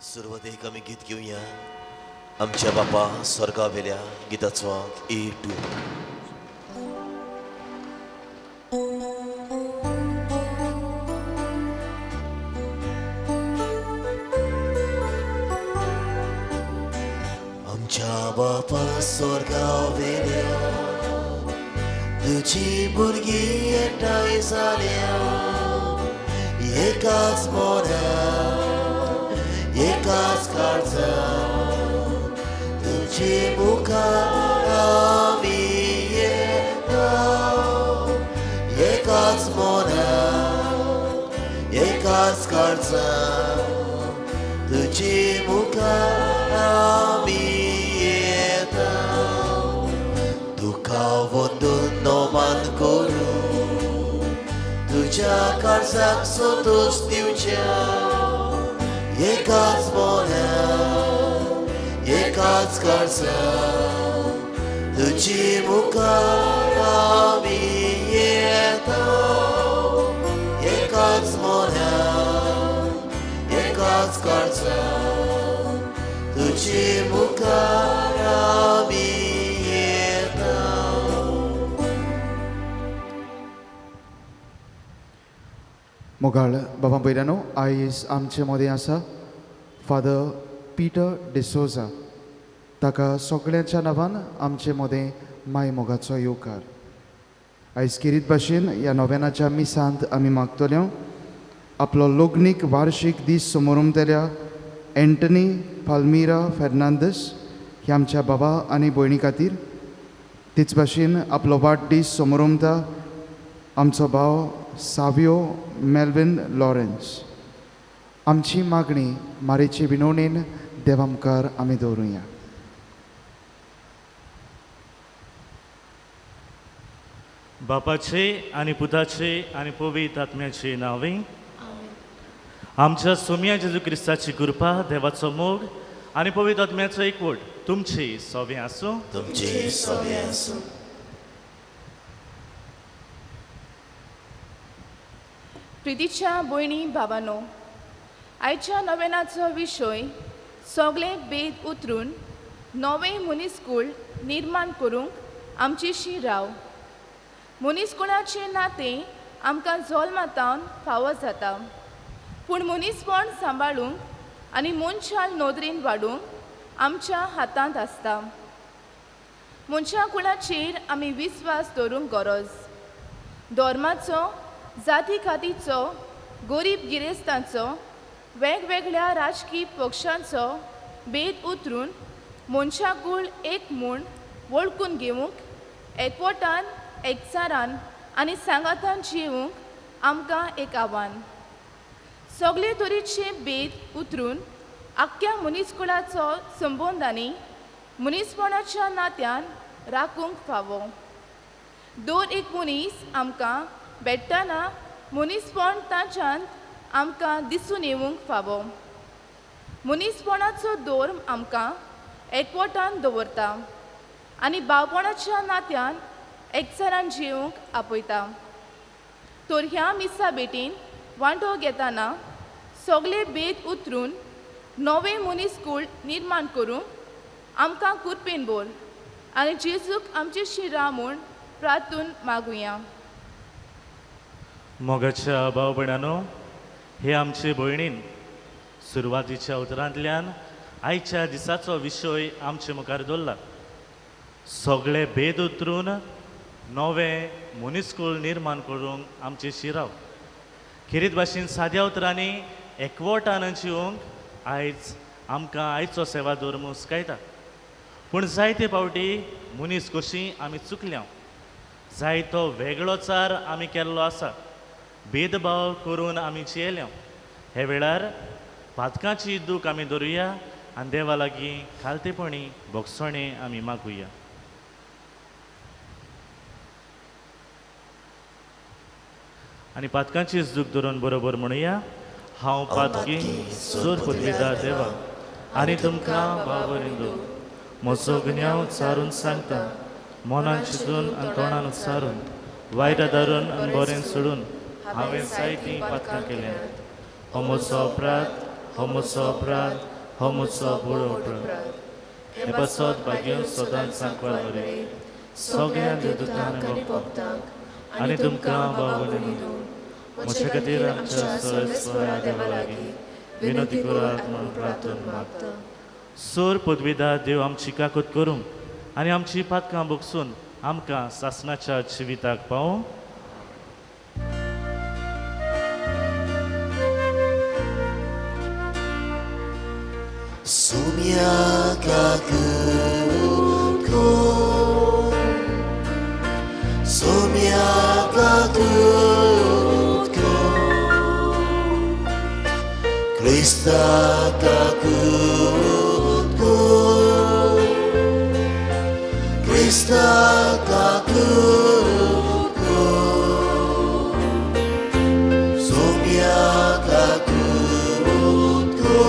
सुरवातेक आमी गीत घेवया आमच्या बापा स्वर्गा वेल्या गिताचो A2. आमच्या बापा स्वर्गा वेल्या तुजी भुरगीं एकठांय जाल्या एकाच मनान एकाच काळजान तुजे मुखार आमी येता एकाच मनान एकाच काळजान तुजे मुखार आमी येता तुका वंदून नमन करूं तुज्या काळजाक संतोश दिवच्या एकाच मनान एकाच काळजान तुजे मुखार आमी येता एकाच मनान एकाच काळजान तुजे मुखार आमी येता. मोगाळ बाबा भयऱ्यानो, आयज आमचे मदें आसा फादर पिटर डिसोजा. ताका सगळ्यांच्या नांवान आमचे मदें माय मोगाचो येवकार. आयज किरीत भाशेन ह्या नोवेनाच्या मिसांत आमी मागतल्यो आपलो लग्नीक वार्शीक दीस समोरमतल्या एंटनी पाल्मिरा फेर्नांदस ह्या आमच्या बाबा आनी भयणी खातीर, तेच भाशेन आपलो वाडदीस समोरमता आमचो भाव सावियो मेल्विन लॉरेन्स. आमची मागणी मारेचे विनवणेन देवा मुखार आमी दवरुया. बापाचे आनी पुताचे आनी पवित्र आत्म्याचे नांवे. आमच्या सोम्या जेजू क्रिस्ताची कृपा, देवाचो मोग आनी पवित्र आत्म्याचो एकवट तुमचे सोवे आसूं. तुमचे सोवे आसूं. प्रितीच्या भयणी भावानो, आयच्या नवेनाचो विशय सगळे भेद उतरून नवें मनीसकूळ निर्माण करूंक आमचेशी राव. मनीसकुळाचें नातें आमकां जल्मातावन फावो जाता, पूण मनीसपण सांबाळूंक आनी मनशाल नदरेन वाडूंक आमच्या हातांत आसता. मनशा कुळाचेर आमी विस्वास दवरूंक गरज. धर्माचो, जाती खातीचो, गरीब गिरेस्तांचो, वेगवेगळ्या राजकीय पक्षांचो भेद उतरून मनशाकूळ एक म्हूण वळखून घेवंक एकवटान, एकचारान आनी सांगातान जिवंक आमकां एक आव्हान. सगळे तरेचे भेद उतरून आख्ख्या मनीसकुळाचो संबंदांनी मनीसपणाच्या नात्यान राखूंक फावो. दर एक मनीस आमकां भेट्टना मनीसपण ताच्यांत आमकां दिसून येवंक फावो. मनीसपणाचो धर्म आमकां एकवटान दवरता आनी भावपणाच्या नात्यान एकचारान जिवंक आपयता. तर ह्या मिसा भेटीन वांटो घेतना सगळे भेद उतरून नवें मनीसकूळ निर्माण करूंक आमकां कुरपेन बोल आनी जेजूक आमचे शिरा म्हूण प्रार्थून मागुया. मोगाच्या भाव भयणानो, हे आमचे भयणीन सुरवातीच्या उतरांतल्यान आयच्या दिसाचो विशय आमचे मुखार दवरला. सगळे भेद उतरून नवें मनीसकूळ निर्माण करूंक आमचे शिराव. खेरीत भाशेन साद्या उतरांनी एकवटान जिवंक आयज आमकां आयचो सेवा धर्म हुस्कायता. पूण जायते फावटी मनीस कशी आमी चुकल्या, जायतो वेगळोचार आमी केल्लो आसा, भेदभाव करून आमी जियेल्या. हे वेळार पातकांची दूख आमी धरुया आनी देवा लागीं खालतेपणी भोगसणें आमी मागुया. आनी पातकांची दूख धरून बरोबर म्हणुया, हांव पातकी जोर पुतविदा देवा आनी तुमकां बाबरिंदू म्हजो गुन्यांव चारून सांगता, मनान चिंतून आनी तोंडान उच्चारून, वायट धरून आनी बरें सोडून हांवें जायतीं पातकां केल्यांत. हो म्हजो अपराध, हो म्हजो अपराध, हो मुजो बोड उपरांत हे पासत भाग्य सदांच सांकवाळ मरे सगळ्या देवदूतांक आनी भक्तांक आनी तुमकां भाव भयणींनो म्हजे खातीर आमच्या सर्वेस्परा देवा लागीं विनंती करात म्हणून प्रार्थना मागता. सोर पदवीदार देव आमची काकूत करूंक आनी आमची पातकां भोगसून आमकां सासणाच्या जिविताक पावोवं. Krista kakutko, Krista kakutko, Sumya kakutko,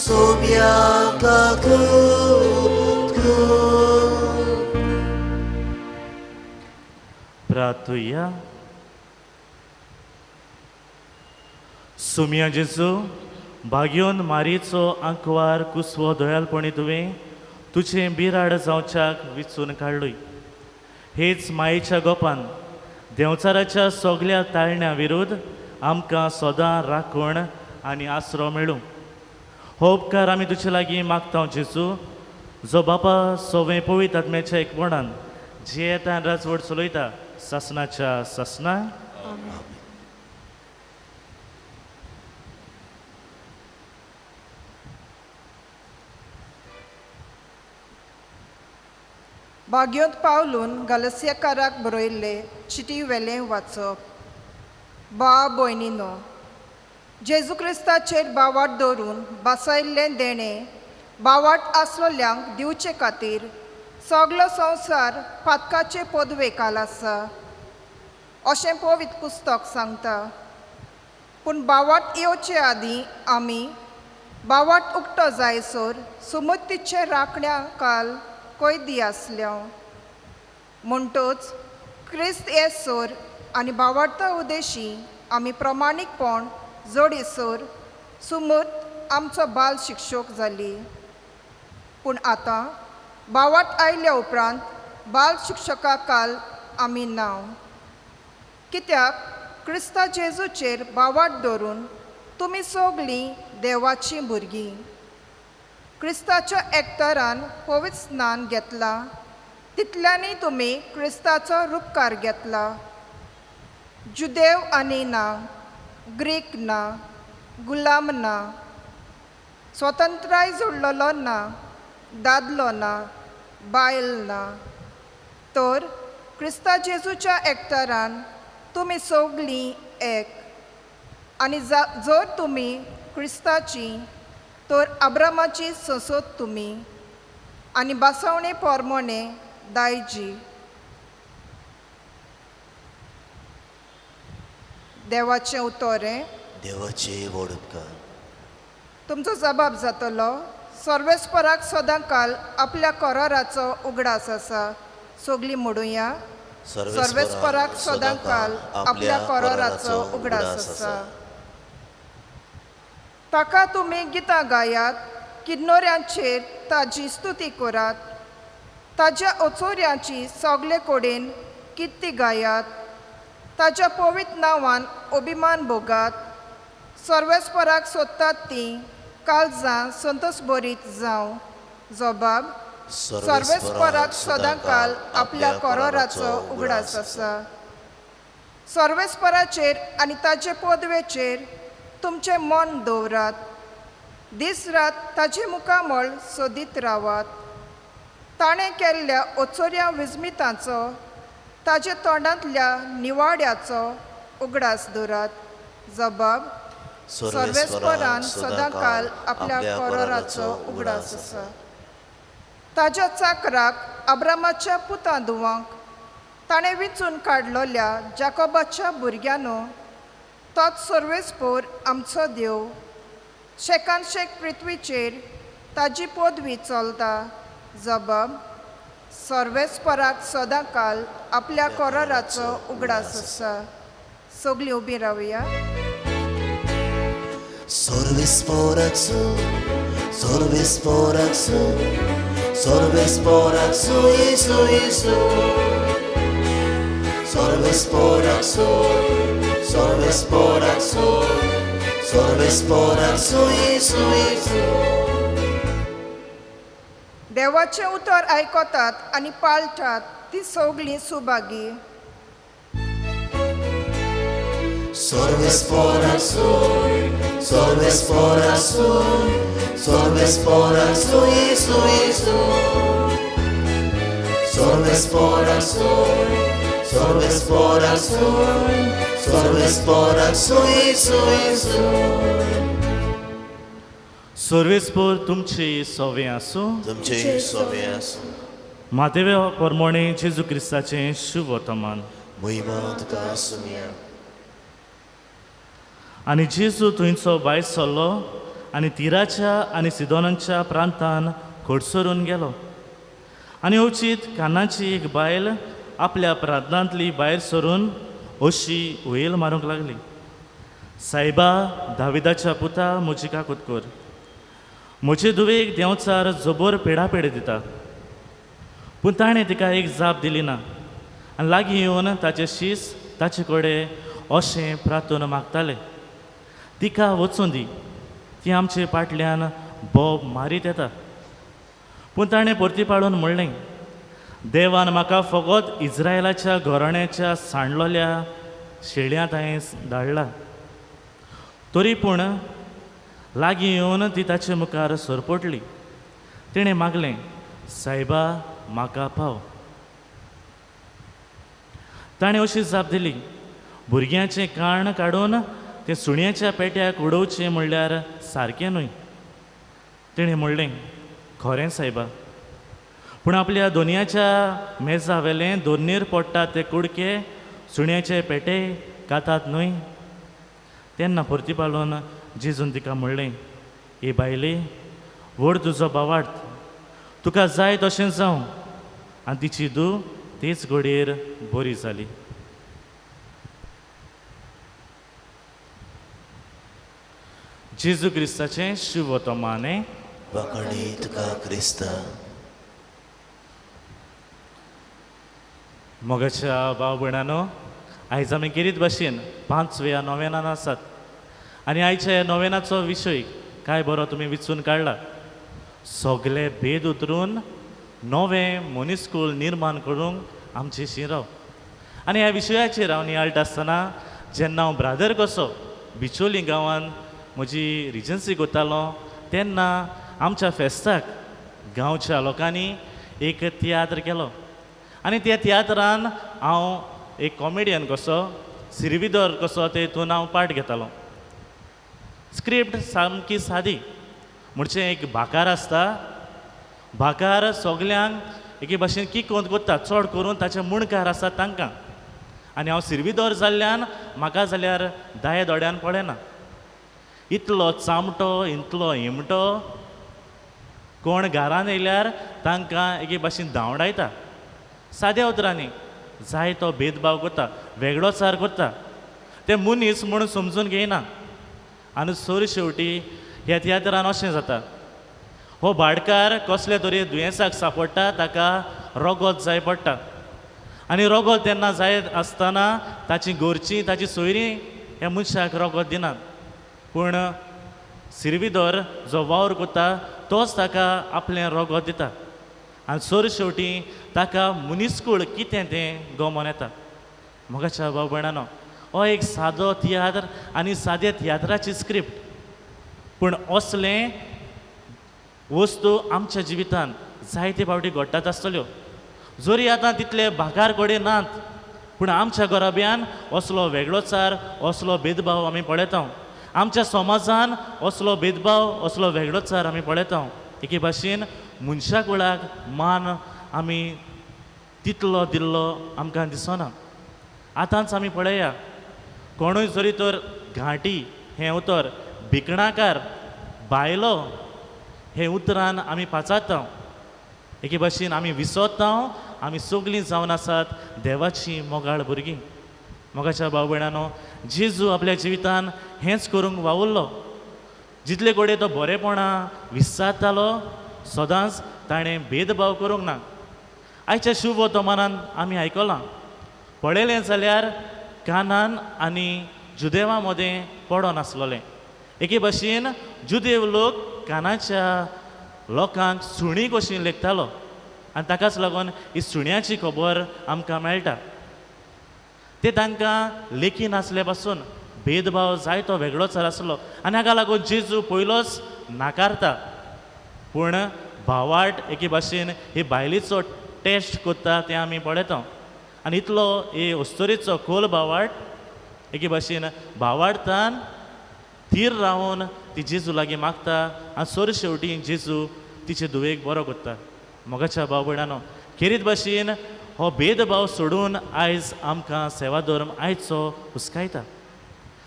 Sumya kakutko. प्रार्थुया. सुमिया जेजू भाग्योन मारीचो आंकवार कुसवो दयालपणी तुवें तुजें बिराड जावच्याक विचून काडलय. हेच मायेच्या गोपान देंवचाराच्या सगल्या ताळण्या विरुद्ध आमकां सदां राखण आनी आसरो मेळूं. हो उपकार आमी तुजे लागीं मागता जेजू, जो बापा सोवें पवित्र आत्म्याच्या एकवणान जियेता आनी राजवट चलयता सासणाच्या सासणा. भाग्योंत पावलून गलसियाकाराक बरयल्ले चिटी वेलें वाचप. बा भयणीनो, जेजू क्रिस्ताचेर बावाट दवरून बसयल्लें देणें बावाट आसलोल्यांक दिवचे खातीर सगलो संवसार पातकाचे पदवेकाल आसा अशें पवित्र पुस्तक सांगता. पूण बावाट येवचे आदीं आमी बावाट उक्तो जायसर सुमतीचे राखण्या काल कैदी आसल्या. म्हणटच क्रिस्त येसर आनी बावाडता उदेशी आमी प्रमाणीकपण जोडीसर सुमत आमचो बाल शिक्षक जाली. पूण आतां बावाट आयल्या उपरांत बाल शिक्षका काल आमी नांव, कित्याक क्रिस्ता जेजूचेर बावाट दवरून तुमी सगलीं देवाचीं भुरगीं. क्रिस्ताच्या एकतारान पवित्र स्नान घेतला तितल्यांनी तुमी क्रिस्ताचो रुपकार घेतला. जुदेव आनी ना, ग्रीक ना, गुलाम ना, स्वतंत्राय जोडलेलो ना, दादलो ना, बायल ना, तर क्रिस्ता जेजूच्या एकतारान तुमी सगलीं एक. आनी जर तुमी क्रिस्ताची तर अब्रामाची संसद तुमी आनी बसवणे पोरमोणे दायजी. देवाचें उतोरें. देवाचे व्हड उपकार. तुमचो जबाब जातलो. सर्वेस्पराक सदां काल आपल्या कराराचो उगडास आसा. सगलीं म्हणुया, सर्वेस्पराक सदां काल आपल्या कराराचो उगडास आसा. ताका तुमी गितां गायात, किन्नोऱ्यांचेर ताजी स्तुती करात, ताज्या ओचोऱ्यांची सगले कडेन कित्ती गायात, ताज्या पवित्र नांवान अभिमान भोगात. सर्वेस्पराक सोदतात तीं काळजां संतोष बरीत जावं. जबाब सर्वेस्पराक सदां काल आपल्या कराराचो उगडास आसा. सर्वेस्पराचेर आनी ताजे पदवेचेर तुमचें मन दवरात. दीस रात ताजे मुखामळ सोदीत रावात. ताणें केल्ल्या ओचोऱ्या विस्मितांचो ताजे तोंडांतल्या निवाड्याचो उगडास दवरात. जबाब सर्वेस्परान सदां काल आपल्या कराराचो उगडास आसा. ताज्या चाकराक अब्रामाच्या पुतां धुवांक ताणें विंचून काडलोल्या जाकोबाच्या भुरग्यांनो, तोच सर्वेस्पोर आमचो देव. शेकान शेक पृथ्वीचेर ताजी पदवी चलता. जबाब सर्वेस्पराक सदां काल आपल्या कराराचो उगडास आसा. सगलीं उबीं रावया. सर्वेस्पोराक सर्वेस्पोराक सर्वेस्पोराक येसू येसू सर्वेस्पोराक सर्वेस्पोराक सर्वेस्पोराक येसू येसू. देवाचें उतर आयकतात आनी पाळटात ती सगळीं सुभागी. सर्वेस्पोराक सर्वेस्पोराक सर्वेस्पोराक येसू येसू सर्वेस्पोराक सर्वेस्पोराक सर्वेस्पोराक येसू येसू. सर्वेस्पोर तुमची सोवे आसूं. तुमचे सोवे आसूं. मातेव्या परमोणे जेजू क्रिस्ताचें शुभ वर्तमान. महिमा तुका आसुया. आनी जेजू थंयचो भायर सरलो आनी तिराच्या आनी सिदोनाच्या प्रांतान खडसरून गेलो. आनी अवचीत कानाची एक बायल आपल्या प्रांतांतली भायर सरून अशी वयल मारूंक लागली, सायबा दाविदाच्या पुता म्हजी काकूत कर, म्हजे धुवेक देंवचार जबर पेडापेड दिता. पूण ताणें तिका एक जाप दिली ना आनी लागीं येवन ताचे शीस ताचे कडेन अशें प्रार्थना मागताले, तिका वचूं दी, ती आमचे पाटल्यान बोब मारीत येता. पूण ताणें परती पाळून म्हणलें, देवान म्हाका फकत इज्रायलाच्या घराण्याच्या सांडलोल्या शेळ्यांत हांवें धाडला. तरी पूण लागीं येवन ती ताचे मुखार सरपटली. तिणें मागलें, सायबा म्हाका पाव. ताणें अशी जाप दिली, भुरग्यांचें काण काडून तें सुण्याच्या पेट्याक उडोवचें म्हणल्यार सारकें न्हय. तिणें म्हणलें, खरें सायबा, पूण आपल्या दोनयाच्या मेजा वेलें दोन्नीर पडटा ते कुडके सुण्याचे पेटे कातात न्हय. तेन्ना परती पालोवन जेजून तिका म्हणलें, ए बायले, व्हड तुजो बावार्थ, तुका जाय तशें जावं. आनी तिची धूव तेच घडयेर बरी जाली. जेजू क्रिस्ताचें शुभ वर्तमान. वाखाणी तुका क्रिस्ता. मोगाच्या भाव भयणानो, आयज आमी केरीत भाशेन पांचव्या नोवेनान आसात आनी आयच्या नोवेनाचो विशय काय बरो तुमी विचून काडला, सगळे भेद उतरून नवें मनीसकूळ निर्माण करूंक आमचें शिराव. आनी ह्या विशयाचेर हांव नियाळटा आसतना जेन्ना हांव ब्रादर कसो बिचोली गांवांत म्हजी रिजन्सी करतालो तेन्ना आमच्या फेस्ताक गांवच्या लोकांनी एक तियात्र केलो आनी त्या तियात्रान हांव एक कॉमेडियन कसो सिरविदोर कसो तेतून हांव पार्ट घेतालो. स्क्रिप्ट सामकी सादी, म्हणजे एक भाकार आसता, भाकार सगल्यांक एके भाशेन किकोंत कोत्ता, चड करून ताचे मुणकार आसात तांकां. आनी हांव सिरविदोर जाल्ल्यान म्हाका जाल्यार दाया दोड्यान पळयना, इतलो चामटो इतलो हिमटो, कोण घरान येयल्यार तांकां एके भाशेन धांवडायता. साद्या उतरांनी जाय तो भेदभाव करता, वेगळोचार करता, ते मनीस म्हूण समजून घेयना. आनी सर शेवटी ह्या तियात्रान अशें जाता, हो भाटकार कसले तरी दुयेंसाक सांपडटा, ताका रगत जाय पडटा आनी रगत तेन्ना जाय आसतना ताची घरचीं ताची सोयरीं ह्या मनशाक रगत दिनात, पूण सिरविदोर जो वावर करता तोच ताका आपलें रगत दिता आनी सर शेवटी ताका मनीसकूळ कितें तें गमोन येता. मोगाच्या भाव भयणानो, हो एक सादो तियात्र आनी साद्या तियात्राची स्क्रिप्ट, पूण असलें वस्तू आमच्या जिवितान जायते फावटी घडटात आसतल्यो. जरी आतां तितले भाकार कडेन नात, पूण आमच्या घराब्यान असलो वेगळोचार असलो भेदभाव आमी पळयता, आमच्या समाजान असलो भेदभाव असलो वेगळोचार आमी पळयता. एके भाशेन मनशा कुळाक मान आमी तितलो दिल्लो आमकां दिसना. आतांच आमी पळया, कोणूय जरी तर घांटी हें उतर, भिकणाकार, बायलो हे उतरान आमी पाचारता, एके भाशेन आमी विसरता आमी सगळीं जावन आसात देवाची मोगाळ भुरगीं. मोगाच्या भाव भयणानो, जेजू आपल्या जिवितान हेंच करूंक वावुरलो. जितले कडेन तो बरेपणां विस्सातालो सदांच ताणें भेदभाव करूंक ना. आयच्या शुभ वर्तमानान आमी आयकलां, पळयलें जाल्यार कानान आनी जुदेवा मदें पडनासलोलें. एके भाशेन जुदेव लोक कानाच्या लोकांक सुणी कशी लेखतालो आनी ताकाच लागून ही सुण्याची खबर आमकां मेळटा. ते तांकां लेखी नासले पासून भेदभाव जायतो वेगळोच आसलो आनी हाका लागून जेजू पयलोच नाकारता. पूण भावाट एके भाशेन ही बायलेचो टेस्ट करता तें आमी पळयता आनी इतलो हे अस्तोरेचो खोल भावाट एके भाशेन भावार्थान थीर रावन ती जेजू लागीं मागता आनी सर शेवटी जेजू तिचे धुवेक बरो करता. मोगाच्या भाव भयणानो, खेरीत भाशेन हो भेदभाव सोडून आयज आमकां सेवाधर्म आयचो हुस्कायता.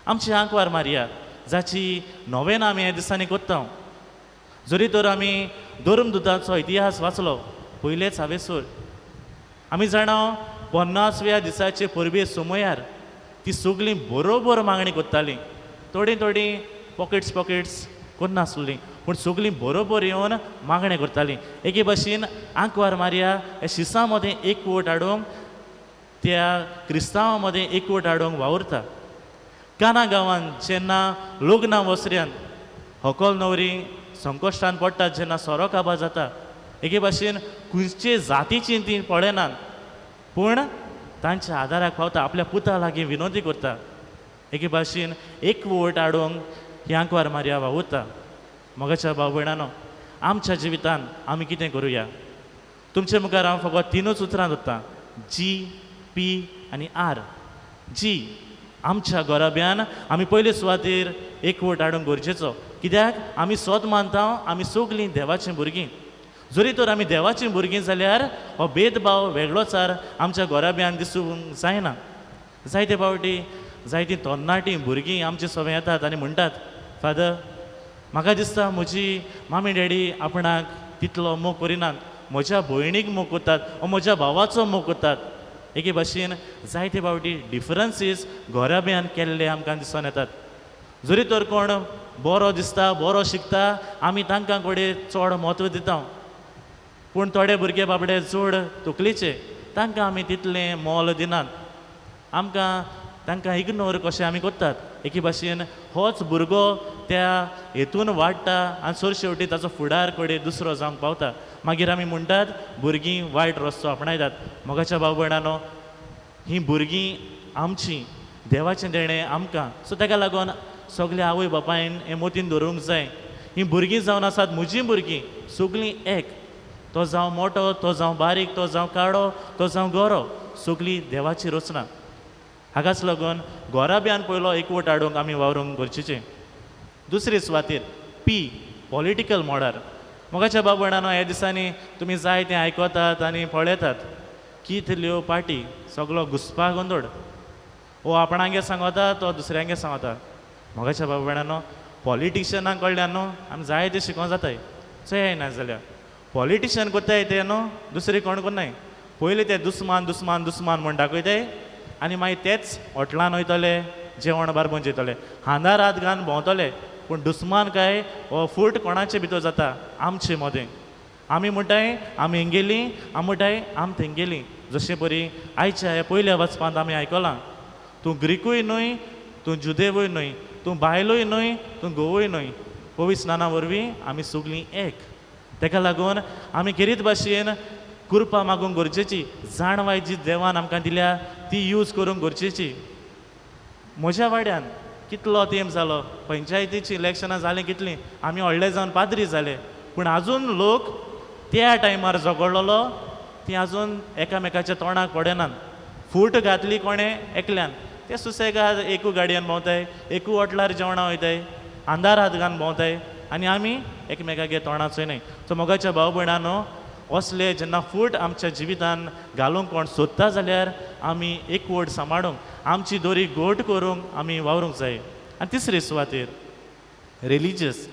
आमची आंकवार मारिया जाची नोवेन आमी ह्या दिसांनी करता. जरी तर आमी धर्मदुताचो इतिहास वाचलो पयलेच हावेसूर आमी जाणा 50व्या दिसाचे परबे समयार ती सगळीं बरोबर मागणी करतालीं. थोडीं थोडीं पॉकेट्स पॉकेट्स करनासलीं पूण सगळीं बरोबर येवन मागणें करतालीं. एके भाशेन आंकवार मारिया ह्या शिसां मदें एकवट हाडूंक त्या क्रिस्तांवां मदें एकवट हाडूंक वावुरता. काना गांवांत जेन्ना लग्नां वसऱ्यान होकल नवरी संकश्टान पडटात जेन्ना सोरो काबार जाता एके भाशेन खंयचे जातीची ती पळयनात पूण तांच्या आदाराक पावता, आपल्या पुता लागीं विनोदी करता. एके भाशेन एकवट हाडूंक ही आंकवार मारिया वावुरता. मोगाच्या भाव भयणानो, आमच्या जिवितान आमी कितें करुया? तुमचे मुखार हांव फकत 3 उतरां दवरतां, जी, पी आनी आर. जी, आमच्या घराब्यान आमी पयले सुवातेर एकवट हाडूंक गरजेचो. कित्याक आमी सोद मानता आमी सगळीं देवाचीं भुरगीं. जरी तर आमी देवाचीं भुरगीं जाल्यार हो भेदभाव वेगळोचार आमच्या घराब्यान दिसूंक जायना. जायते फावटी जायतीं तरणाटीं भुरगीं आमचे सगळें येतात आनी म्हणटात, फादर म्हाका दिसता म्हजी मामी डॅडी आपणाक तितलो मोग करिनात, म्हज्या भयणीक मोग करतात वा म्हज्या भावाचो मोग करतात. एके भाशेन जायते फावटी डिफरन्सीस घराब्यान केल्ले आमकां दिसून येतात. जरी तर कोण बरो दिसता बरो शिकता आमी तांकां कडेन चड म्हत्व दिता, पूण थोडे भुरगे बाबडे चड तकलेचे तांकां आमी तितलें मोल दिनात, आमकां तांकां इग्नोर कशें आमी करतात. एके भाशेन होच भुरगो त्या हेतून वाडटा आनी सर शेवटी ताचो फुडार कडेन दुसरो जावंक पावता. मागीर आमी म्हणटात भुरगीं वायट रस्तो आपणायतात. मोगाच्या भाव भयणानो, हीं भुरगीं आमचीं देवाचें देणें आमकां. सो ताका लागून सगल्या आवय बापायन हें मोतीन दवरूंक जाय. हीं भुरगीं जावन आसात म्हजीं भुरगीं सगळीं एक, तो जावं मोटो, तो जावं बारीक, तो जावं काळो, तो जावं गोरो, सगळीं देवाची रचना. हाकाच लागून घराब्यान पयलो एकवट हाडूंक आमी वावरूंक गरजेचें. दुसरे सुवातेर पी, पॉलिटिकल मोडार. मोगाच्या भाव भयणानो, ह्या दिसांनी तुमी जाय तें आयकतात आनी पळयतात कितल्यो पार्टी, सगलो घुसपा गोंदळ, हो आपणागे सांगता तो दुसऱ्यांगे सांगता. मोगाच्या भाव भयणानो, पॉलिटिशनां कडल्यान न्हू आमी जाय तें शिकोवंक जाताय. चोय ना जाल्यार पॉलिटिशन करताय तें न्हू दुसरें कोण करनाय. पयलीं ते दुस्मान दुस्मान दुस्मान म्हूण दाखयताय आनी मागीर तेच हॉटलान वयतले, जेवण बारबून जेयतले, हांदार हात घालून भोंवतले. पूण दुस्मान काय हो फूट कोणाचे भितर जाता? आमचे मदें. आमी म्हणटाय आमी हेंगेलीं, आमी म्हणटाय आम तेंगेलीं. जशें परी आयच्या ह्या पयल्या वाचपांत आमी आयकलां, तूं ग्रिकूय न्हय, तूं जुदेवूय न्हय, तूं बायलूय न्हय, तूं घोवूय न्हय, पवित्र स्नाना वरवीं आमी सगळीं एक. ताका लागून आमी खेरीत भाशेन कृपा मागूंक गरजेची, जाणवाय जी देवान आमकां दिल्या ती यूज करूंक गरजेची. म्हज्या वाड्यान कितलो तेंप जालो पंचायतीचीं इलेक्शनां जालीं कितलीं, आमी व्हडले जावन पाद्री जाले, पूण आजून लोक त्या टायमार झगडलेलो ती आजून एकामेकाच्या तोंडाक पडनात. फूट घातली कोणें एकल्यान, ते सुसेगाद एकू गाडयेन भोंवताय, एकू हॉटलार जेवणां वयताय, आंधार हात घालून भोंवताय आनी आमी एकमेकागे तोंडाक चोयनाय. सो मोगाच्या भाव भयणानो, असले जेन्ना फूट आमच्या जिवितान घालूंक कोण सोदता जाल्यार आमी एकवट सांबाळूंक, आमची दोरी घट करूंक आमी वावरूंक जाय. आनी तिसरे सुवातेर रिलिजियस.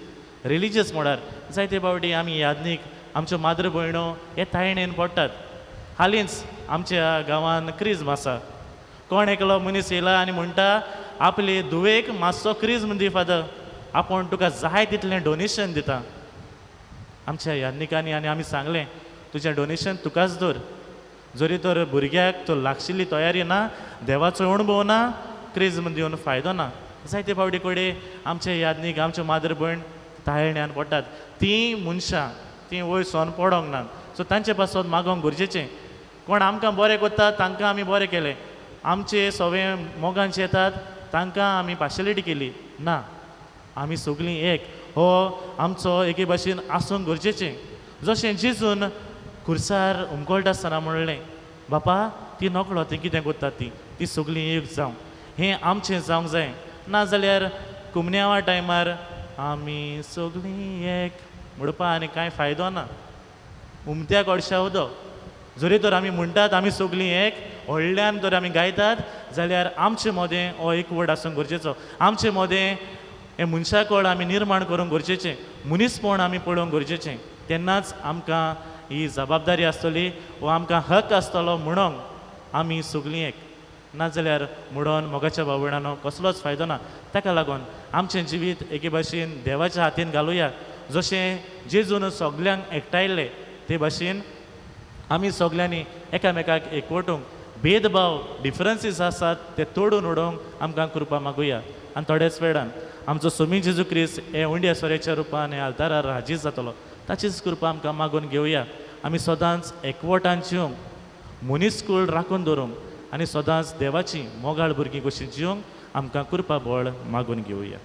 रिलिजियस म्हळ्यार जायते फावटी आमी यादनीक आमच्यो माद्र भयणो हे तायणेन पडटात. हालींच आमच्या गांवान क्रिज्म आसा. कोण एकलो मनीस येयला आनी म्हणटा आपले धुवेक मातसो क्रिज्म दी फादर. आपूण तुका जाय तितलें डोनेशन दिता. आमच्या याज्ञिकांनी आनी आमी सांगलें तुजें डोनेशन तुकाच दवर, जरी तर भुरग्याक तो लागशिल्ली तयारी ना, देवाचो अणभव ना, क्रिज्म दिवन फायदो ना. जायते फावटी कडेन आमचे याज्ञीक आमचे मादर भयण ताळण्यान पडटात, तीं मनशां तीं वयर सोन पडोंक ना. सो तांचे पासत मागोंक गरजेचें. कोण आमकां बरें करता तांकां आमी बरें केलें, आमचे सगळे मोगान येतात तांकां आमी पार्शलिटी केली ना. आमी सगळीं एक, हो आमचो एके भाशेन आसूंक गरजेचें. जशें जेजून खुर्सार उमकळटा आसतना म्हणलें, बापा ती नकळो ती कितें करतात ती, ती सगळीं एक जावं, हें आमचें जावंक जाय. नाजाल्यार कुमन्यावा टायमार आमी सगळीं एक म्हणपा आनी कांय फायदो ना. उमत्या कोळशा उदक जरी तर आमी म्हणटात आमी सगळीं एक, व्हडल्यान तर आमी गायतात जाल्यार आमचे मदें हो एकवट आसूंक गरजेचो. आमचे मदें हें मनशाकळ आमी निर्माण करूंक गरजेचें, मनीसपण आमी पळोवंक गरजेचें. तेन्नाच आमकां ही जबाबदारी आसतली वो आमकां हक आसतलो म्हणूंक आमी सगळीं एक. नाजाल्यार म्हणून मोगाच्या भाव भयणांनो कसलोच फायदो ना. ताका लागून आमचें जिवीत एके भाशेन देवाच्या हातीन घालुया. जशें जेजून सगल्यांक एकठांयल्लें ते भाशेन आमी सगल्यांनी एकामेकाक एकवटूंक, भेदभाव डिफरन्सीस आसात ते तोडून उडोवंक आमकां कृपा मागुया. आनी थोड्याच वेळान आमचो सोमी जेजू क्रिस्त हे उंड्या सोऱ्याच्या रुपान हे आल्तारार हाजीर जातलो, ताचीच कृपा आमकां मागून घेवया. आमी सदांच एकवटान जिवंक, मनीसकूळ राखून दवरूंक आनी सदांच देवाची मोगाळ भुरगीं कशी जिवंक आमकां कृपा बळ मागून घेवया.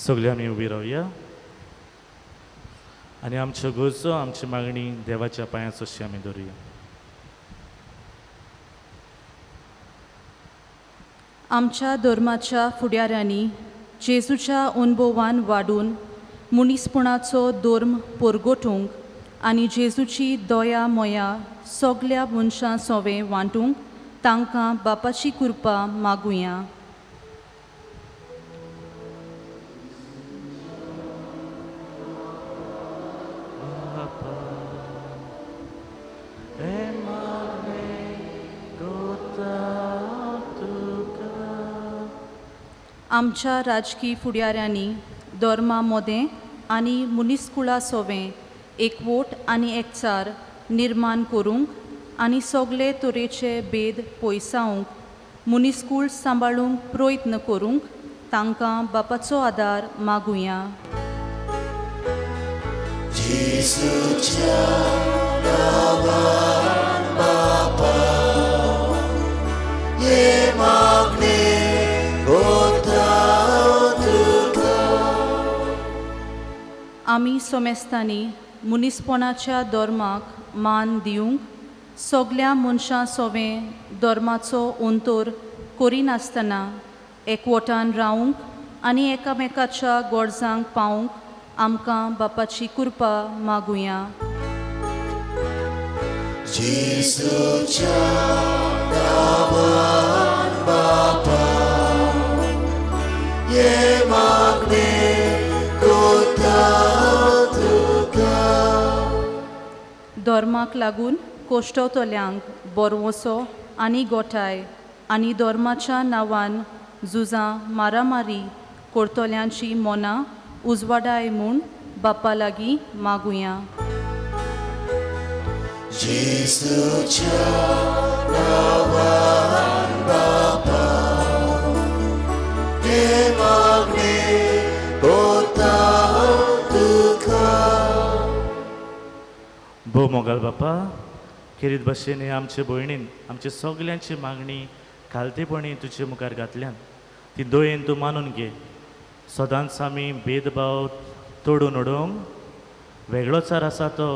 सगळे आमी उबी रावया आनी आमच्यो गरजो आमची मागणी देवाच्या पांयाचो अशी आमी दवरुया. आमच्या धर्माच्या फुडाऱ्यांनी जेजूच्या अणभवान वाडून मनीसपणाचो धर्म परगटूंक आनी जेजूची दया मोया सगल्या मनशां सोवे वांटूंक तांकां बापाची कृपा मागुया. आमच्या राजकी फुडाऱ्यांनी धर्मा मदें आनी मनीसकुळा सोवें एकवट आनी एकचार निर्माण करूंक आनी सगळे तरेचे भेद पयसावंक मनीसकूळ सांबाळूंक प्रयत्न करूंक तांकां बापाचो आदार मागुया. आमी सोमेस्तांनी मनीसपणाच्या धर्माक मान दिवंक सगल्या मनशां सोवें धर्माचो अंतर करिनासतना एकवटान रावंक आनी एकामेकाच्या गरजांक पावूंक आमकां बापाची कृपा मागुया. धर्माक लागून कोश्टवतल्यांक बरवसो आनी गोठाय आनी धर्माच्या नांवान झुजां मारामारी करतल्यांची मनां उजवाडाय म्हूण बापा लागीं मागुया. भोव मोगाल बापा, खेरीत भाशेन हे आमचे भयणीन आमचे सगल्यांची मागणी खालतेपणी तुजे मुखार घातल्यान ती दयेन तूं मानून घे. सदांच आमी भेदभाव तोडून उडोवंक, वेगळोचार आसा तो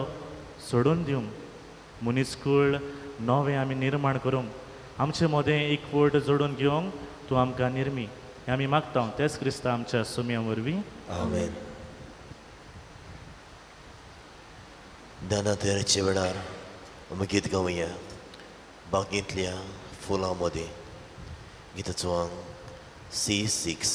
सोडून दिवंक, मनीसकूळ नवें आमी निर्माण करूंक, आमचे मदें एकवट जोडून घेवंक तूं आमकां निर्मी हें आमी मागता तेच क्रिस्ता आमच्या सुम्या वरवीं. आमेन. दाना तयारीच्या वेळार आमी गीत गावया. बागेंतल्या फुलां मदें गिताचो अंक C6.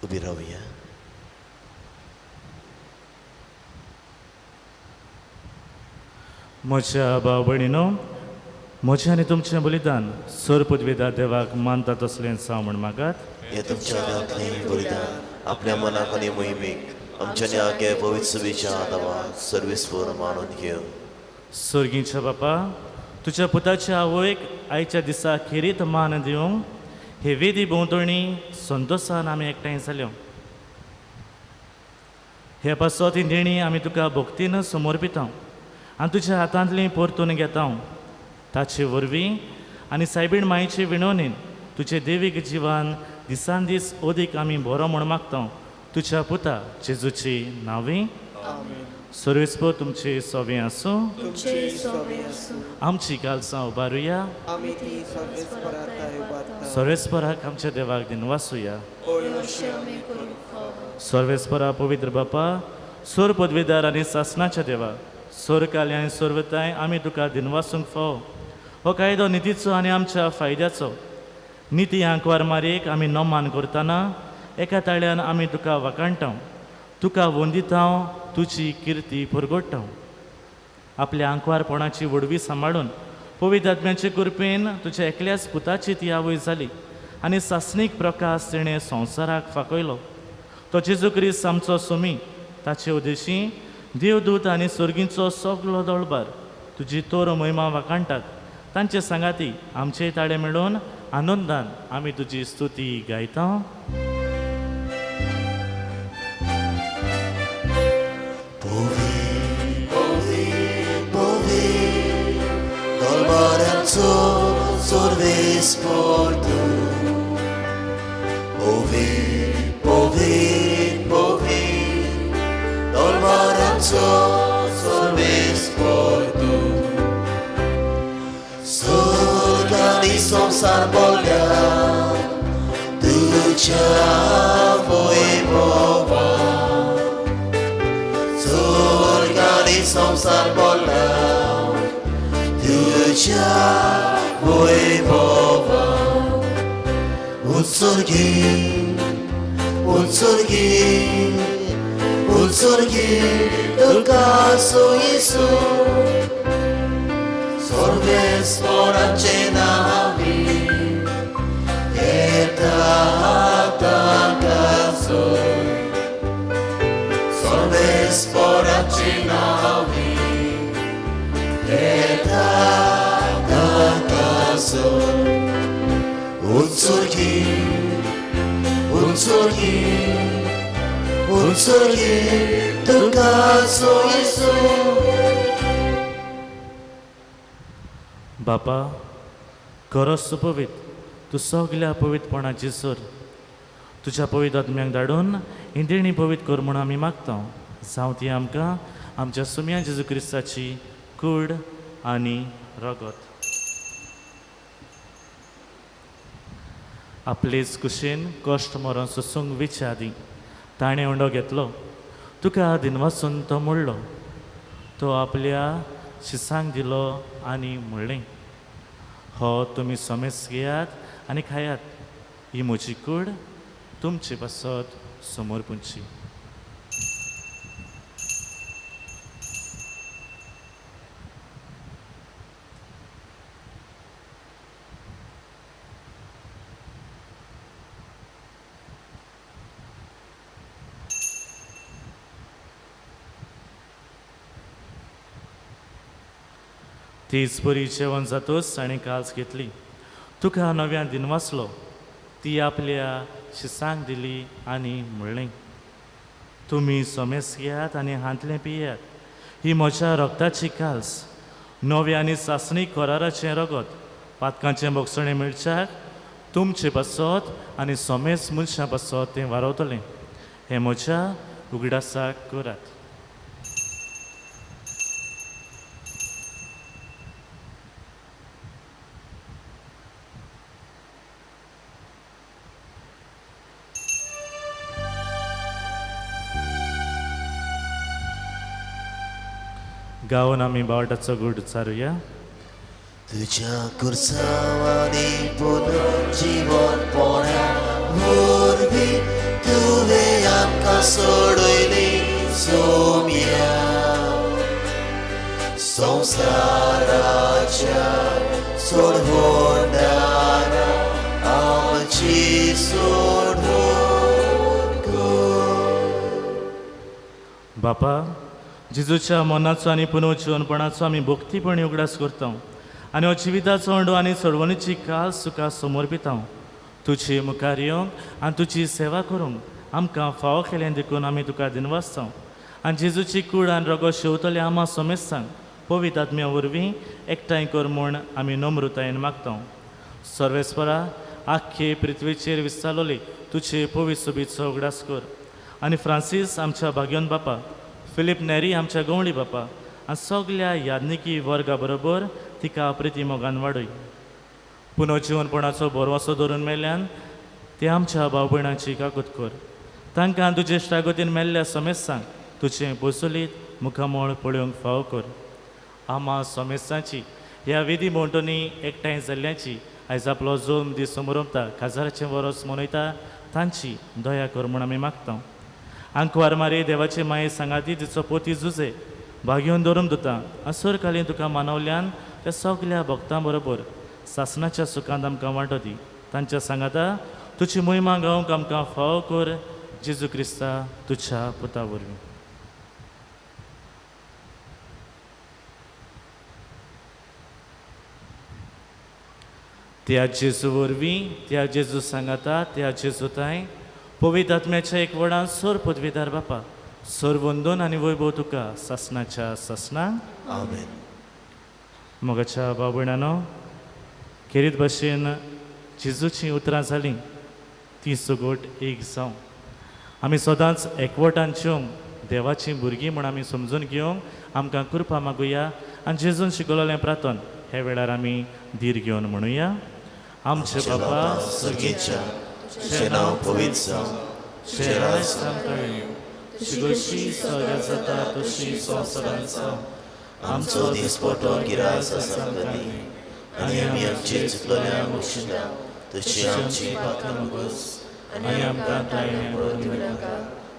उबी रावया. म्हज्या भाव भयणीनो, म्हजें आनी तुमचें बलिदान सर पदवेदार देवाक मानता तसलें जावं म्हूण मागात. हे तुमच्या हातांतलें बलिदान आपल्या मनाक आनी मोहिमेक आमच्या आगे पवित्र सभेच्या आदावाक सर्वेस्पर मानून घेव. सर्गीच्या बापा, तुज्या पुताच्या आवयक आयच्या दिसा खेरीत मान दिवंक हे वेदी भोंवतणी संतोशान आमी एकठांय जाल्यो. हे पासत ही देणी आमी तुका भक्तीन समर्पिता आनी तुज्या हातांतली परतून घेता. ताचे वरवीं आनी सायबीण मायचे विणवणीन तुजे देवीक जिवान दिसान दीस अदीक आमी बरो म्हूण मागता. तुज्या पुता जेजूची नांवी. सर्वेस्पर तुमचे सोवे आसूं. आमची कालसां उबारुया. सर्वेस्पराक आमच्या देवाक दिनवासुया. सर्वेस्परा पवित्र बापा, सोर पदवीदार आनी सासनाच्या देवा, सोरकाली आनी सोरवताय आमी तुका दिनवासूंक फावो. हो कायदो नितीचो आनी आमच्या फायद्याचो. निती आंकवार मारयेक आमी नमान करतना एका ताळ्यान आमी तुका वाखाणटा, तुका वंदिता, तुजी किर्ती परगडटा. आपल्या आंकवारपणाची व्हडवी सांबाळून पवित्र आत्म्याचे कृपेन तुज्या एकल्याच पुताची ती आवय जाली आनी सासणीक प्रकाश तिणें संवसाराक फाकयलो. तो जेजू क्रिस्त आमचो सुमी. ताचे उद्देशी देवदूत आनी सर्गींचो सगलो दळबार तुजी तोर महिमा वाखाणटात. तांचे सांगाती आमचे ताळे मेळून आनंदान आमी तुजी स्तुती गायता. संसार बोल्या तुझ्या वैभवा, स्वर्गानी संसार बोल्या तुझ्या वैभवा. उत्सर्गी उत्सर्गी उत्सर्गी तुका येसू, सर्वेस्पराचे नांवी येता ताका सोय, सर्वेस्पराचे नांवी येता ताका सोय. उत्सर्गी उत्सर्गी उत्सर्गी तुका येसू. बापा, खरोच तूं पवित्र, तूं सगल्या पवित्रपणाची सर. तुज्या पवित्र आत्म्याक धाडून इंद्रिणी पवित्र कर म्हूण आमी मागता. जावं ती आमकां आमच्या सुम्या जेजू क्रिस्ताची कूड आनी रगत. आपलेच कुशीन कश्ट मरण सोसूंक विच्या आदीं ताणें उंडो घेतलो. तुका दिनवासून तो मोडलो, तो आपल्या शिसांक दिलो आनी म्हणलें, हो तुमी समेस घेयात आनी खायात, ही म्हजी कूड तुमचे पासत समोर पुंची. तीच बरी जेवण जातूच ताणें काल्स घेतली, तुका नव्यान दिनवासलो, ती आपल्या शिसांक दिली आनी म्हणलें, तुमी समेस घेयात आनी हांतलें पियात, ही म्हज्या रगताची काल्स, नव्या आनी सासणी कराराचें रगत, पातकांचें भोगसणें मेळच्याक तुमचे पासत आनी समेस मनशां पासत तें वारवतलें, हें म्हज्या उगडासाक करात. गावन आमी बावटाचो गूट चारुया. तुज्या कुर्सावानी पुनर्जीवनपणा वरवीं तुवें आमकां सोडयली सोम्या, संवसाराच्या सोडवणारा आमची सोडवण कर. बापा, जेजूच्या मनाचो आनी पुनर्जीवनपणाचो आमी भक्तीपणी उगडास करता आनी हो जिविताचो अंडो आनी सोडवणीची कास तुका समर्पिता. तुजी मुखार येवंक आनी तुजी सेवा करूंक आमकां फावो केलें देखून आमी तुका दिनवासता आनी जेजूची कूड आनी रगत शेवतले आमा समेस्तांक पवित्र आत्म्या वरवीं एकठांय कर म्हूण आमी नम्रतायेन मागता. सर्वेस्परा, आख्खे पृथ्वीचेर विस्तारलोली तुजे पवित्र सोबीचो उगडास कर आनी फ्रांसीस आमच्या भाग्योन बापा, फिलीप नेरी आमच्या गवळी बापा आनी सगल्या यादनिकी वर्गा बरोबर तिका प्रिती मोगान वाडय. पुनर्जीवनपणाचो भरवंसो धरून मेल्ल्यान ते आमच्या भाव भयणांची काकूत कर, तांकां तुजे इश्टागतीन मेल्ल्या समेस्तांक तुजें बसोलीत मुखामळ पळोवंक फावो कर. आमा समेस्तांची ह्या विधी भोंवतणी एकठांय जाल्ल्याची आयज आपलो जोम दीस समरमता काजाराचें वरोस मनयता तांची दया कर म्हूण आमी मागता. आंकवार मारी देवाचे माये सांगाती तिचो पोती जुजे भाग्योन धरून दिता आनी सरकालीन तुका मानवल्यान त्या सगल्या भक्तां बरोबर सासणाच्या सुखांत आमकां वांटो दी. तांच्या सांगाता तुजी मोहिमा गावंक आमकां फावो कर, जेजू क्रिस्ता तुज्या पुता वरवीं. त्या जेजू वरवीं, त्या जेजू सांगाता, त्या जेजू तांय पवित्र आत्म्याच्या एक वडान सोर पदवीदार बापा, सोर वंदन आनी वैभव तुका सासणाच्या सासणां. आमेन. मोगाच्या भाव भयणानो, खेरीत भाशेन जेजूचीं उतरां जालीं तीं सगट एक जावं. आमी सदांच एकवटान जेवंक देवाचीं भुरगीं म्हूण आमी समजून घेवंक आमकां कृपा मागुया आनी जेजून शिकवलें प्रार्थन हे वेळार आमी धीर घेवन म्हणुया. आमचे बापा सर्गेच्या, तुजें नांव पवित्र जावं, तुजें राज तुजी स्वर्गात जाता तशी संवसारांत जावं. आमचो दिसपटो गिरास आसा दी आनी आमी आमचे चुकलेल्यांक बक्षिता तशी आमची पात्रां मुगस आनी आमकां ताळें पडूं नाका,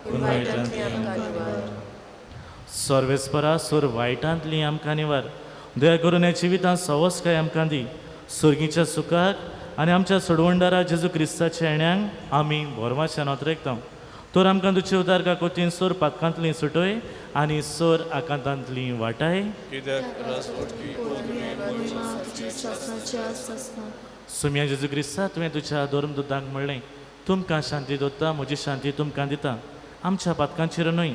पूण वायटांतली आमकां निवार. सर्वेस्परा, सोर वायटांतली आमकां निवार. दया करून ह्या जिवितांत सवसकाय आमकां दी, सर्गीच्या सुखाक आनी आमच्या सोडवणदारा जेजू क्रिस्ताच्या येण्यांक आमी भोरवाच्यान अतरेकता. तर आमकां तुजे उदार काकोतीन सोर पातकांतली सुटय आनी सोर आकांतांतली वाटाय. सुम्या जेजू क्रिस्ता, तुवें तुज्या धर्मदूतांक म्हणलें, तुमकां शांती दवरता, म्हजी शांती तुमकां दिता. आमच्या पातकांचेर न्हय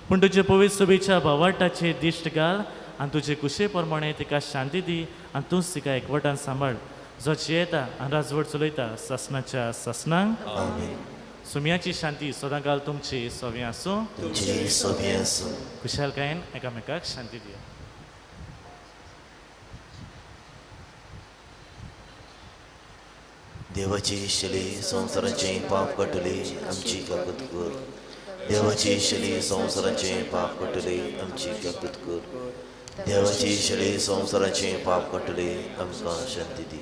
पूण तुजे पवित्र सभेच्या भावार्टाचेर दिश्ट घाल आनी तुजे कुशे प्रमाणे तिका शांती दी आनी तूंच तिका एकवटान सांबाळ, जो जियेता आनी राजवट चलयता सासणाच्या सासणांक. सुम्याची शांती सदांकाल तुमची सवी आसूं. तुमची सवी आसूं. खुशालकायेन एकामेकाक शांती दिया. देवाची शली संवसाराचें पाप काडटली आमची काकूत कर. देवाची शली संवसाराचें पाप काडटली आमची काकूत कर. देवाची शली संवसाराचें पाप काडटली आमकां शांती दी.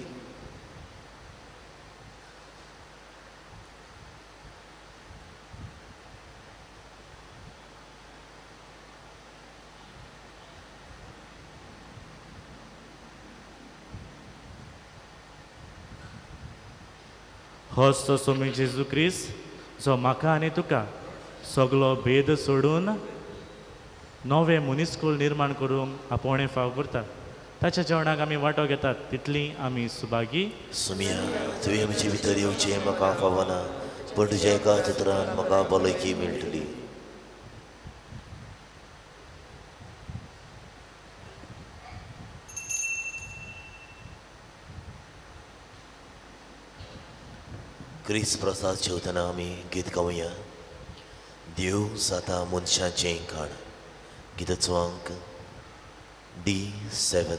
होच तो सोमी जेजू क्रिस्त जो म्हाका आनी तुका सगलो भेद सोडून नवें मनीसकूल निर्माण करूंक आपोवणें फाव करता. ताच्या जेवणाक आमी वांटो घेतात तितली आमी सुभागी. सुमिया, तुवें म्हजे भितर येवचें म्हाका फावना, पूण तुज्या एका चित्रान म्हाका भलायकी मेळटली. क्रिस्त प्रसाद जेवतना आमी गीत गावया. देव जाता मनशाचें काण. गिताचो अंक D7.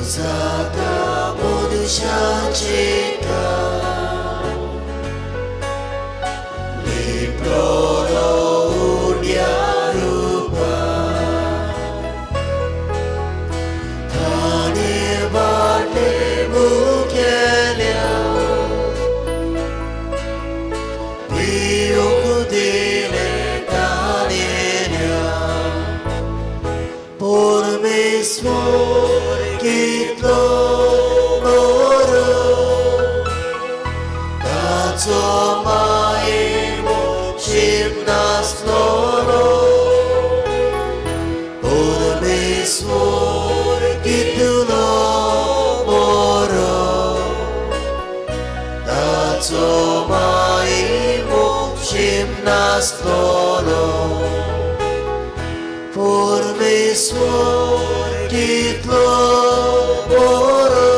जाता मनशाचें काण लिपलो उड्या रुपान, ताणें वाटे मुखेल्या पिवंक दिलें ताणें. परमेश्वर कितलो बरो, ताचो मायेमो शीम नासलोलो. परमेश्वर कितलो बरो, ताचो मायेमो शीम नासलोलो. परमेश्वर कितलो बरो,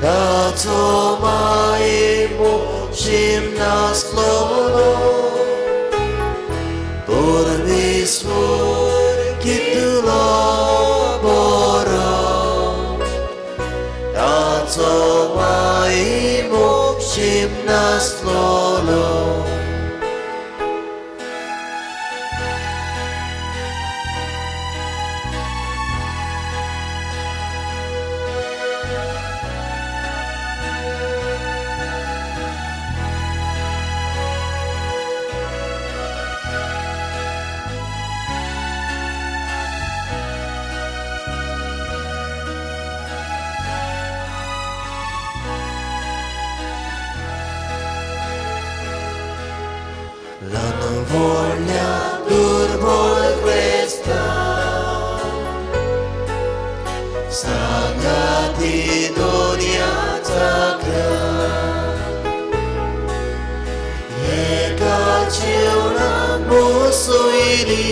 ताचो मायेमो शीम नासलोलो. परमेश्वर कितलो बरो, ताचो मायेमो शीम नासलोलो. ल्हान व्हडल्या दुर्बळ क्रिस्तांव सांगाती दुनियाचा एका जेवणाक बसयली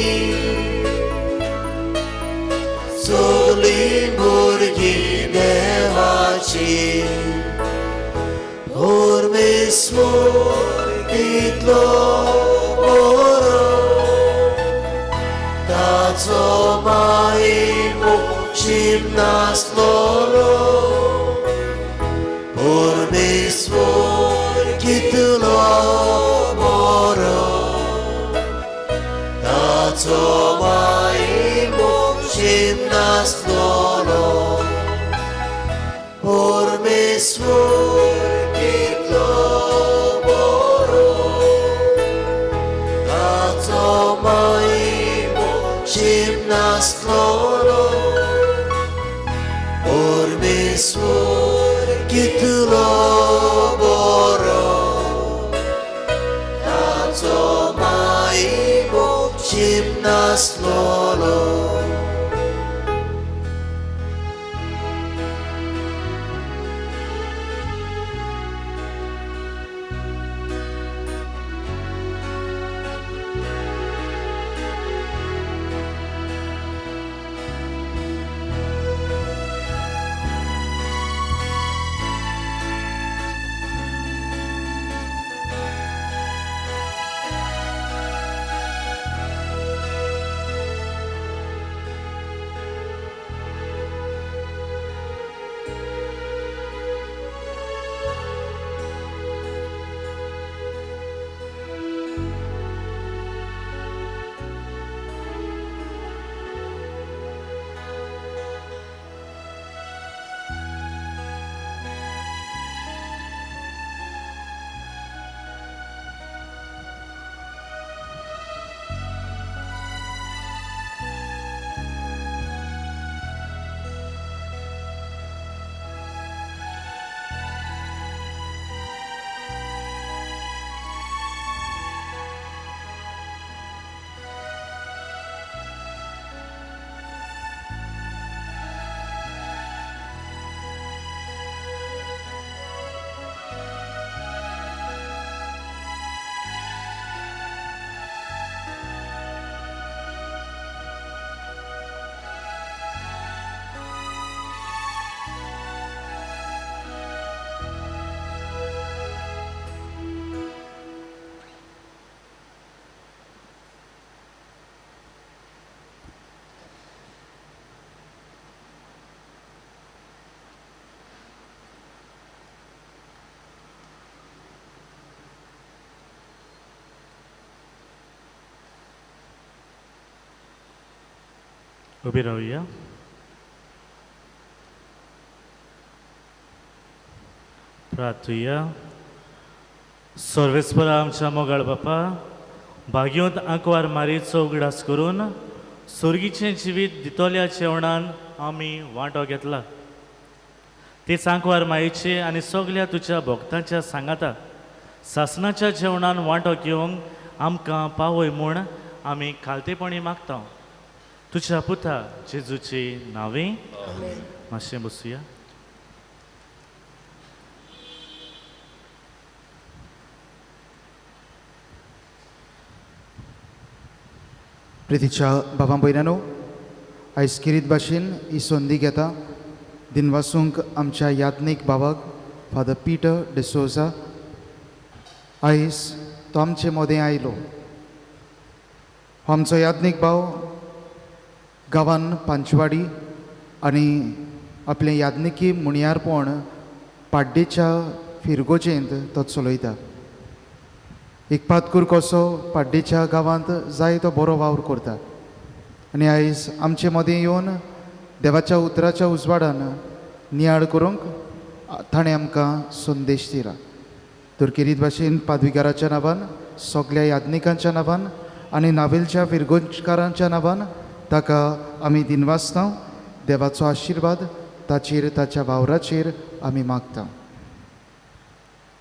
सगळीं भुरगीं देवाची. परमेश्वर कितलो बरो, ताचो मायेमो शीम नासलोलो. परमेश्वर कितलो बरो, ताचो मायेमो शीम नासलोलो. परमेश्वर कितलो बरो, ताचो मायेमो शीम नासलोलो. परमेश्वर कितलो बरो, ताचो मायेमो शीम नासलोलो. उबी रावया. प्रार्थुया. सर्वेस्परा आमच्या मोगाळ बापा, भाग्योंत आंकवार मारीचो उगडास करून सोर्गीचें जिवीत दितोल्या जेवणान आमी वांटो घेतला. तेच आंकवार मायेचे आनी सगल्या तुज्या भक्तांच्या सांगाता सासणाच्या जेवणान वांटो घेवंक आमकां पावय म्हूण आमी खालतेपणी मागता तुज्या पुता जेजूची नांवी. मातशें बसुया. प्रितीच्या बाबा भयणानो, आयज किरीत भाशेन ही संदी घेता दिनवासूंक आमच्या याज्ञीक बाबाक फादर पिटर डिसोजा. आयज तो आमचे मदें आयलो. हो आमचो याज्ञीक भाव गांवान पांचवाडी आनी आपलें याज्ञिकी मुणयारपण पाड्डेच्या फिरगोजेंत तो चलयता. एक पातकूर कसो पाड्डेच्या गांवांत जाय तो बरो वावर करता आनी आयज आमचे मदें येवन देवाच्या उतराच्या उजवाडान नियाळ करूंक ताणें आमकां संदेश दिला. तर किरीत भाशेन पादविगाराच्या नांवान, सगल्या याज्ञिकांच्या नांवान आनी नावेलच्या फिरगोजकारांच्या नांवान ताका आमी दिनवासता. देवाचो आशिर्वाद ताचेर, ताच्या वावराचेर आमी मागता.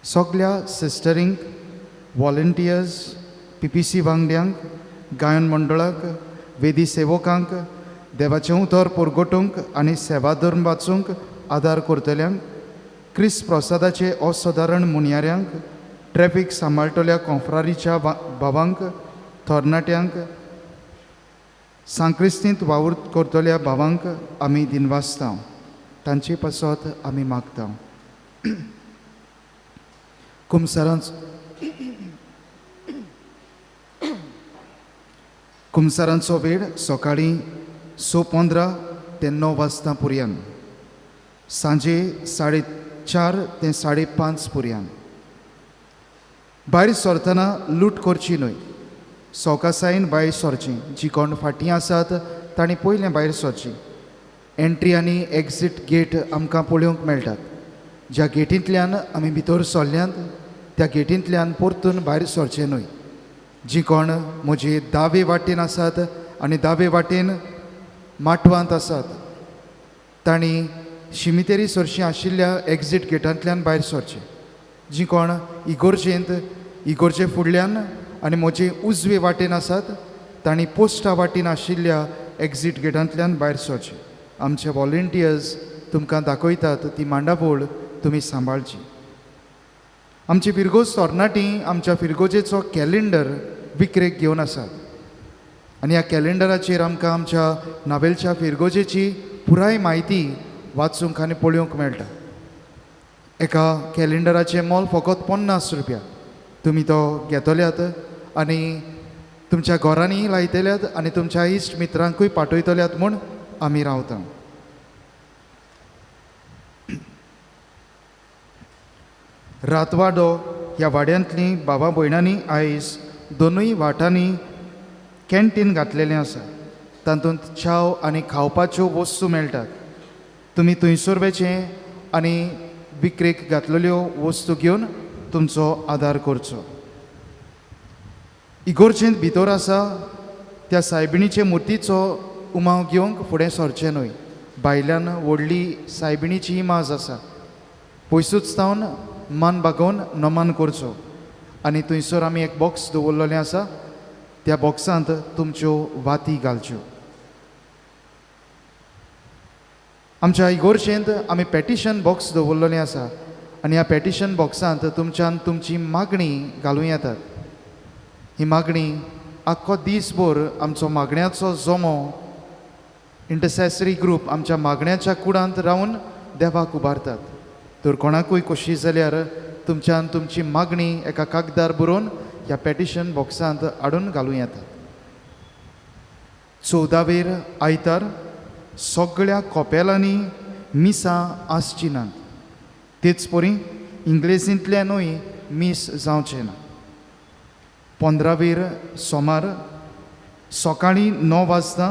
सगल्या सिस्टरींक, वॉलंटियर्स, पीपीसी वांगड्यांक, गायन मंडळाक, वेदी सेवकांक, देवाचें उतर परगटूंक आनी सेवाधर्म वाचूंक आदार करतल्यांक, क्रिस्त प्रसादाचे असादारण मुनयाऱ्यांक, ट्रॅफीक सांबाळटल्या कोंफ्रारीच्या भावांक, थोरनाट्यांक, सांक्रिस्तींत वावर करतल्या भावांक आमी दिनवासता. तांचे पासत आमी मागता. कुमसारांचो वेळ सकाळीं 6:15 ते 9 वाजता पुरयान, सांजे 4:30 ते 5:30 पुरयान. भायर सरतना लूट करची न्हय. सवकासायेन भायर सरचें. जी कोण फाटीं आसात तांणी पयलें भायर सरचें. एंट्री आनी एक्झीट गेट आमकां पळोवंक मेळटात. ज्या गेटींतल्यान आमी भितर सरल्यात त्या गेटींतल्यान परतून भायर सरचें न्हय. जी कोण म्हजे दावे वाटेन आसात आनी दावे वाटेन माटवांत आसात तांणी शिमितेरी सरशी आशिल्ल्या एक्झीट गेटांतल्यान भायर सरचें. जी कोण इगोर्जेंत, इगोर्जे फुडल्यान आनी म्हजे उजवे वाटेन आसात तांणी पोस्टा वाटेन आशिल्ल्या एक्झीट गेटांतल्यान भायर सरचें. आमचे वॉलंटियर्स तुमकां दाखयतात ती मांडावळ तुमी सांबाळची. आमची फिरगोज तरणाटी आमच्या फिरगोजेचो कॅलेंडर विक्रेक घेवन आसात आनी ह्या कॅलेंडराचेर आमकां आमच्या नावेलच्या फिरगोजेची पुराय म्हायती वाचूंक आनी पळोवंक मेळटा. एका कॅलेंडराचें मोल फकत 50 रुपया. तुमी तो घेतल्यात आनी तुमच्या घरांनी लायतल्यात आनी तुमच्या इश्ट मित्रांकूय पाठयतल्यात म्हूण आमी रावता. रातवाडो ह्या वाड्यांतलीं बाबा भयणांनी आयज दोनूय वाटांनी कॅन्टीन घातलेलें आसा. तातूंत च्याव आनी खावपाच्यो वस्तू मेळटात. तुमी थंयसर वचचें आनी विक्रेक घातलेल्यो वस्तू घेवन तुमचो आदार करचो. इगोर्जेंत भितर आसा त्या सायबिणीचे मुर्तीचो उमाव घेवंक फुडें सरचें न्हय. भायल्यान व्हडली सायबिणीची इमाज आसा. पयसूच तावन मान बागोवन नमन करचो आनी थंयसर आमी एक बॉक्स दवरलेलें आसा. त्या बॉक्सांत तुमच्यो वाती घालच्यो. आमच्या इगोर्जेंत आमी पेटिशन बॉक्स दवरलेलें आसा आनी ह्या पेटिशन बॉक्सांत तुमच्यान तुमची मागणी घालूं येतात. ही मागणी आख्खो दीसभर आमचो मागण्याचो जमो इंटरसेसरी ग्रूप आमच्या मागण्याच्या कुडांत रावन देवाक उबारतात. तर कोणाकूय खोशी जाल्यार तुमच्यान तुमची मागणी एका कागदार बरोवन ह्या पेटिशन बॉक्सांत हाडून घालूं येता. 14वेर आयतार सगळ्या कोपेलांनी मिसां आसची नात. तेच परी इंग्लेजींतल्यानूय मीस जावचें ना. 15वेर सोमार सकाळीं 9 वाजता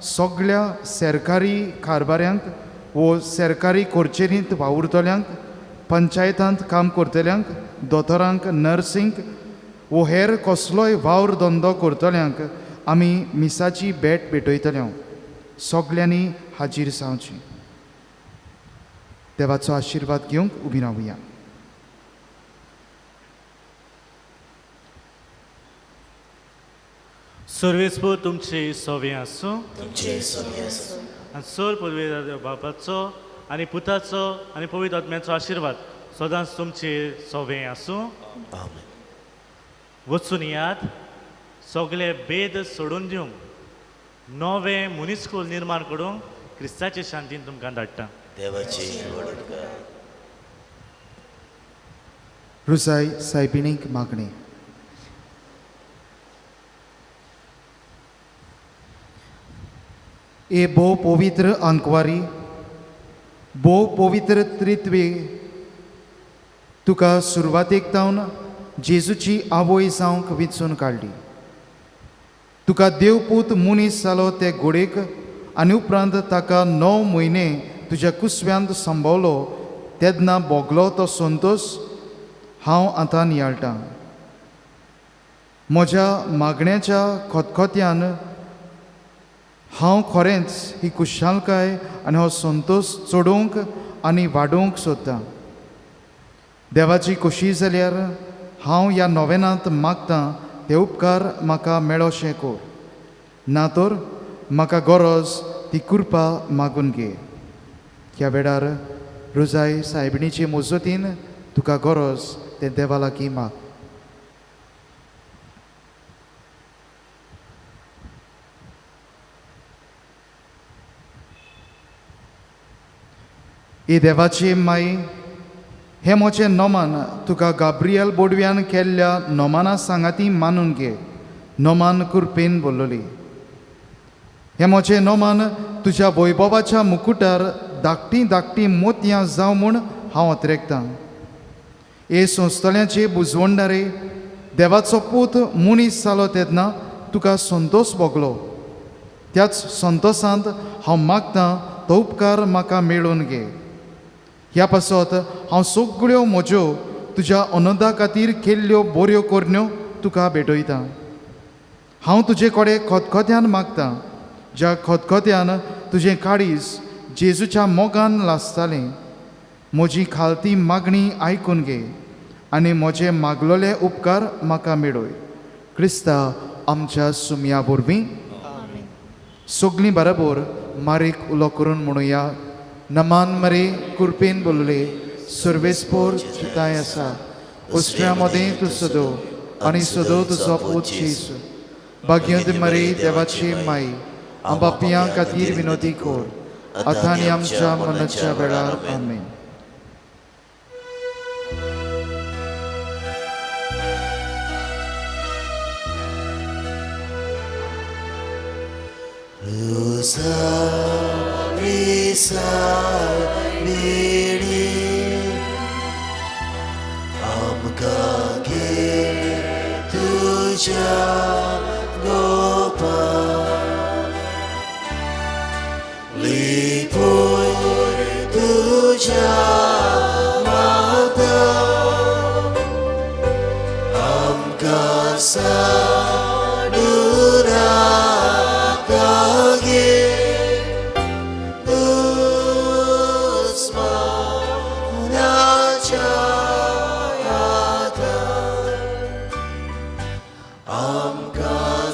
सगळ्या सरकारी कारभाऱ्यांक वो सरकारी कोर्चेरींत वावुरतल्यांक, पंचायतांत काम करतल्यांक, दोतोरांक, नर्सींक वो हेर कसलोय वावर धंदो करतल्यांक आमी मिसाची भेट भेटयतले. सगल्यांनी हाजीर जावची. देवाचो आशिर्वाद घेवंक उबी रावया. सर्वेस्पोर तुमचे सोवे आसूं. तुमचे सोबी आसूं. आनी सर पवित्र बापाचो आनी पुताचो आनी पवित्र आत्म्याचो आशिर्वाद सदांच तुमचे सोवे आसूं. आमेन. वचून यात, सगळे भेद सोडून दिवंक, नवें मनीसकूल निर्माण करूंक क्रिस्ताचे शांतीन तुमकां धाडटा. देवाचे व्हड उपकार. रुजाय सायबिणीक मागणें. ए भोव पवित्र आंकवारी, भोव पवित्र त्रित्वे, तुका सुरवातेक तावन जेजूची आवय जावंक विंचून काडली. तुका देवपूत मनीस जालो ते घोडेक आनी उपरांत ताका 9 म्हयने तुज्या कुसव्यांत संभवलो तेन्ना भोगलो तो संतोश हांव आतां नियाळटां. म्हज्या मागण्याच्या खतखत्यान हांव खरेंच ही खुशालकाय आनी हो संतोश चडोवंक आनी वाडोवंक सोदतां. देवाची खोशी जाल्यार हांव ह्या नोवेनांत मागतां ते उपकार म्हाका मेळोशें कर, ना तर म्हाका गरज ती कृपा मागून घे. ह्या वेळार रोजाय सायबिणीचे मजतीन तुका गरज तें देवा लागीं माग. ए देवाची माई, हें म्हजें नमन तुका गाब्रियल बोडव्यान केल्ल्या नमना सांगाती मानून घे. नमन कृपेन बोल्लोली. हें म्हजें नमन तुज्या वैभवाच्या मुकुटार धाकटीं धाकटीं मोतयां जावं म्हूण हांव अत्रेकतां. ए संस्थल्याचे बुजवंडारे, देवाचो पूत मनीस जालो तेन्ना तुका संतोश भोगलो. त्याच संतोशांत हांव मागतां तो उपकार म्हाका मेळोवन घे. ह्या पासत हांव सगळ्यो म्हज्यो तुज्या अनंदा खातीर केल्ल्यो बऱ्यो करण्यो तुका भेटयतां. हांव तुजे कडेन खतखत्यान मागतां, ज्या खतखत्यान तुजें काळीज जेजूच्या मोगान लासतालें, म्हजी खालती मागणी आयकून घे आनी म्हजे मागलोले उपकार म्हाका मेळय. क्रिस्ता आमच्या सुमया वरवीं. सगळीं बराबर मारीक उलो करून म्हणुया. नमान मरे कृपेन बोलले, सर्वेस्पोर चिताय आसा, उस्ट्या मदें तूं सदो आनी सदो तुजो पूत जेजू. भाग्यंत मरे देवाची माई, आमच्या पियां खातीर विनोदी कर, आतां आनी आमच्या मरणाच्या वेळार. आमेन. सायबिणी आमकां घे तुज्या गोपां, लिपोय तुज्या माता, आमकां साडूं नाका गे. आमकां